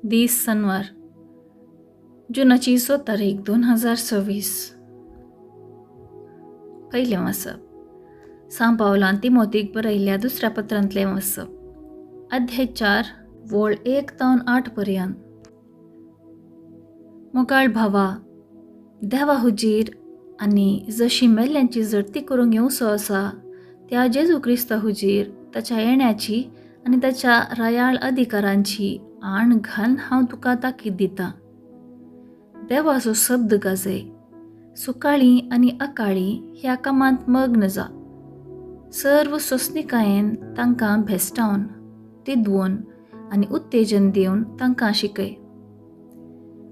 दीस सनवार, जुनाची 100 तारीख 2026. पयलें वाचप सांव पावलान तिमोतीक बरयल्ल्या दुसऱ्या पत्रांतलें वाचप, अध्याय 4 वळ 1 तावन 8 पर्यंत. मोगाळ भावा, देवा हुजीर आनी जशी मेल्ल्यांची जडती करूंक येवचो आसा त्या जेजू क्रिस्ता हुजीर ताच्या येण्याची आनी ताच्या रायाळ अधिकारांची आण घालून हांव तुका ताकीद दितां. देवाचो शब्द गाजय, सुकाळी आनी अकाळी ह्या कामांत मग्न जा. सर्व सोंसणिकायेन तांकां भेस्टावन, तिदवून आनी उत्तेजन दिवन तांकां शिकय.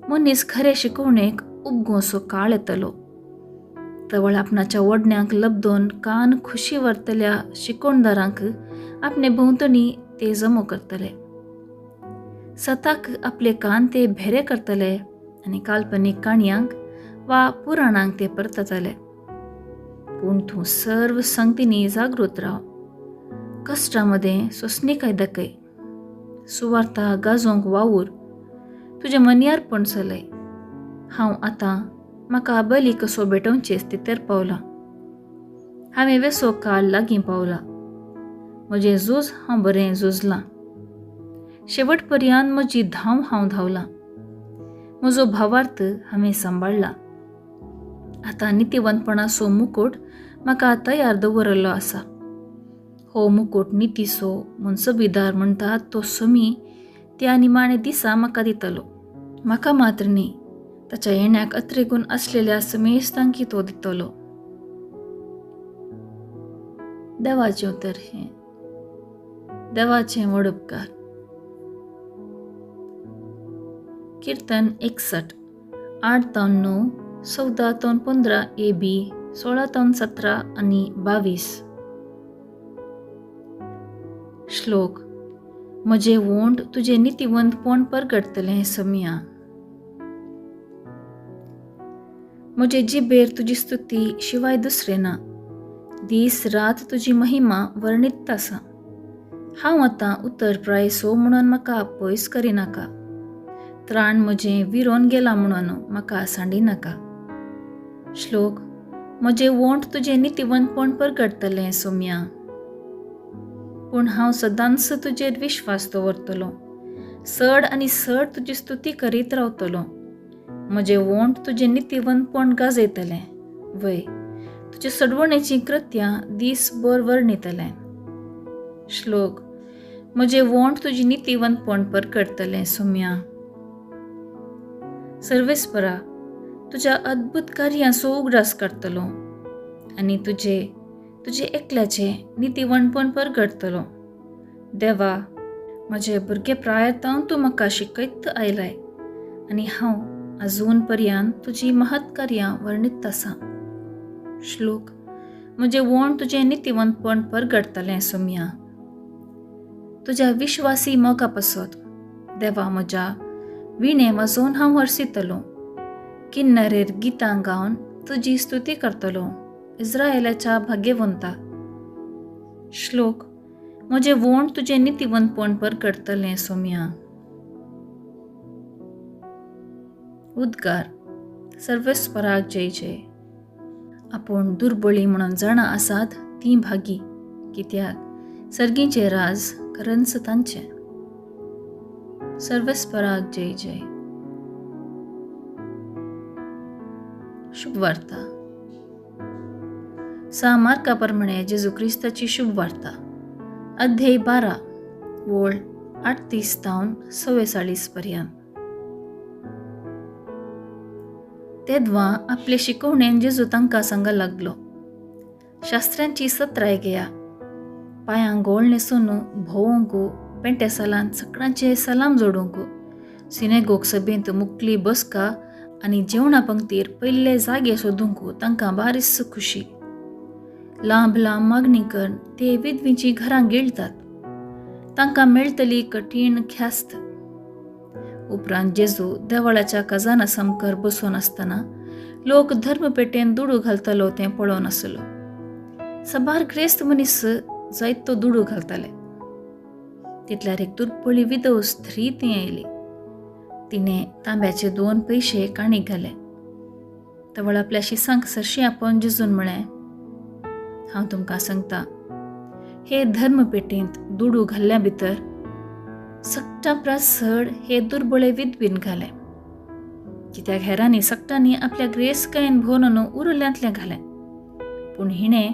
मनीस खरे शिकवणेक उबगोसो काळ येतलो. तवळ आपणाच्या वडण्यांक लब्दोन कान खुशी व्हरतल्या शिकोणदारांक आपणे भोंवतणी ते जमो करतले. सताक आपले कान ते भेरे करतले आनी काल्पनीक काणयांक वा पुराणांक ते परततले. पूण तूं सर्व संगतींनी जागृत राव, कश्टां मदें सोंसणिकाय दाखय, सुवार्ता गाजोवंक वावूर, तुजें मनियारपण चलय. हांव आतां म्हाका बली कसो भेटोवचे स्थितीर पावलां. हांवें वेसो काळ लागीं पावला. म्हजें झूज हांव बरें झुजलां, शेवट पर्यंत म्हजी धांव हांव धांवलां, म्हजो भावार्थ हांवें सांबाळ्ळा. आतां नितीवंतपणाचो मुकूट म्हाका तयार दवरिल्लो आसा. हो मुकूट नितीचो मनसबीदार म्हणटात तो समी त्या निमाणे दिसा म्हाका दितलो. म्हाका मात्र न्ही, ताच्या येण्याक अत्रेगून आसलेल्या समेस्तांकी तो दितलो. देवाचें उतर हें. देवाचें व्हड उपकार. कीर्तन 61, 8 तावन 9, 14 तावन 15 ए बी, 16 तावन 17 आनी 22. श्लोक. म्हजें वोंट तुजें नितीवंतपण परगटतलें समिया. म्हजे जिबेर तुजी स्तुती शिवाय दुसरें ना. दीस रात तुजी महिमा वर्णीत आसा. हांव आतां उतर प्रायसो म्हणून म्हाका पयस करिनाका. त्राण म्हजें विरोन गेलां म्हणून म्हाका सांडिनाका. श्लोक. म्हजें वोंट तुजें नितीवंतपण परगटतलें सोम्या. पूण हांव सदांच तुजेर विश्वास दवरतलो, चड आनी चड तुजी स्तुती करीत रावतलो. म्हजें वोंट तुजें नितीवंतपण गाजयतलें, वय तुजे सडवणेचीं कृत्यां दीसभर वर्णितलें. श्लोक. म्हजें वोंट तुजी नितीवंतपण परगटतलें सोम्या. सर्वेस्परा, तुज्या अद्भुत कार्यांचो उगडास काडटलो आनी तुजे तुजे एकल्याचें नितीवंतपण परगटतलो. देवा, म्हजे भुरगे प्रायतावन तूं म्हाका शिकयत आयलाय आनी हांव अजून पर्यंत तुजी महत् कार्यां वर्णीत आसा. श्लोक. म्हजें वोंट तुजें नितीवंतपण परगटतलें सोम्या. तुज्या विश्वासी मोगा पासत देवा म्हज्या विणे वाजोवन हांव हरसितलो. किन्नरेर गितां गावन तुजी स्तुती करतलो, इस्रायलाच्या भाग्यवंता. श्लोक. म्हजें वोंट तुजें नितीवंतपण परगटतलें सोम्या. उद्गार. सर्वेस्पराक जय जय. आपूण दुर्बळी म्हणून जाणा आसात तीं भागी, कित्याक सर्गीचें राज खरंच तांचें. सर्वेस्पराक जय जय. शुभवार्ता. सा मार्का प्रमाणे जेजू क्रिस्ताची शुभवार्ता, अध्याय 12, वळ 38 तावन 44 पर्यंत. तेदवा आपले शिकवणेन जेजू तांकां सांगा लागलो, शास्त्र्यांची सत्राय घेया, पांयांक गोळ न्हेसून भोंवंक, पेंटे सालांत सगळ्यांचे सलाम जोडूंक, सिनेगोग सभेंत मुकली बसका आनी जेवणा पंक्तीर पयले जागे सोदूंक तांकां बारीस खुशी. लांब लांब मागणी करून ते विधवींची घरां गिळटात, तांकां मेळटली कठीण ख्यास्त. उपरांत जेजू देवळाच्या खजाना सामकार बसून आसतना लोक धर्मपेटेन दुडू घालतालो तें पळोवन आसलो. साबार ग्रेस्त मनीस जायतो दुडू घालताले. तितल्यार एक दुर्बळी विधव स्त्री थंय आयली. तिणें तांब्याचे 2 पयशे काणीक घाले. तवळ आपल्या शिसांक सरशी आपोवन जेजून म्हळें, हांव तुमकां सांगता, हे धर्मपेटींत दुडू घाल्ल्या भितर सगटां प्रास चड हे दुर्बळे विधवीन घाले, कित्याक हेरांनी सगटांनी आपल्या ग्रेसकायेन भोवन उरल्यांतलें घालें, पूण हिणें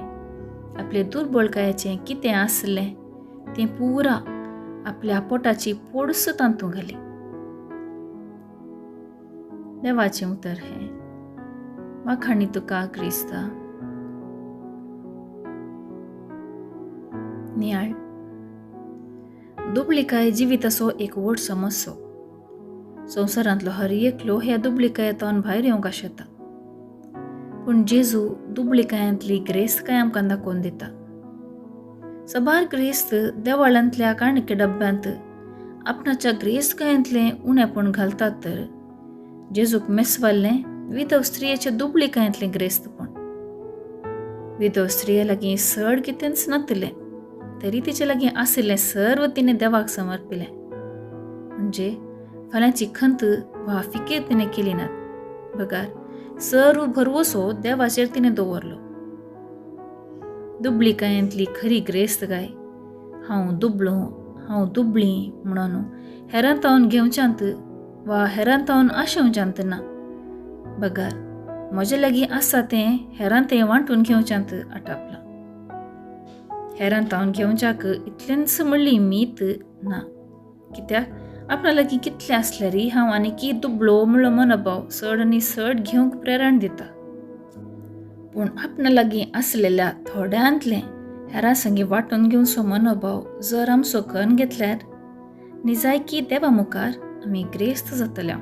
आपले दुर्बळकायेचें कितें आसलें तें पुरा आपल्या पोटाची पोडस तांतू घाली. देवाचें उतर हें. वाखाणी तुका क्रिस्ता. नियाळ. दुबळिकाय जिविताचो एक व्हड समस्यो. संवसारांतलो हर एकलो ह्या दुबळिकायेंतल्यान भायर येवंक आशेता, पूण जेजू दुबळिकायांतली ग्रेस्तकाय आमकां दाखोवन दिता. सबार ग्रेस्त देवाळांतल्या काणके डब्यांत आपणाच्या ग्रेस्तकायांतलें उणेपण घालतात, तर जेजूक मेसवाल्लें विधव स्त्रियेच्या दुबळिकायांतलें ग्रेस्तपण. विधव स्त्रिये लागीं चड कितेंच नातलें, तरी तिचे लागीं आशिल्लें सर्व तिणें देवाक समर्पिलें. म्हणजे फाल्यांची खंत वा फिकीर तिणें केली ना, बगार सर्व भरवसो देवाचेर तिणें दवरलो. दुबळिकायेंतली खरी ग्रेस्तकाय हांव दुबळो, हांव दुबळी म्हणून हेरां तावन घेवच्यांत वा हेरां तावन आशेवच्यांत ना, बगार म्हजे लागीं आसा तें हेरां तें वांटून घेवच्यांत आटापलां. हेरां तावन घेवच्याक इतलेंच म्हणली मीत ना, कित्याक आपणा लागीं कितलें आसल्यारय हांव आनीकी दुबळो म्हणलो मनोभाव चड आनी चड घेवंक प्रेरण दिता. पूण आपणा लागीं आसलेल्या थोड्यांतलें हेरां संगी वांटून घेवचो मनोभाव जर आमचो करून घेतल्यार निजायकी देवा मुखार आमी ग्रेस्त जातले.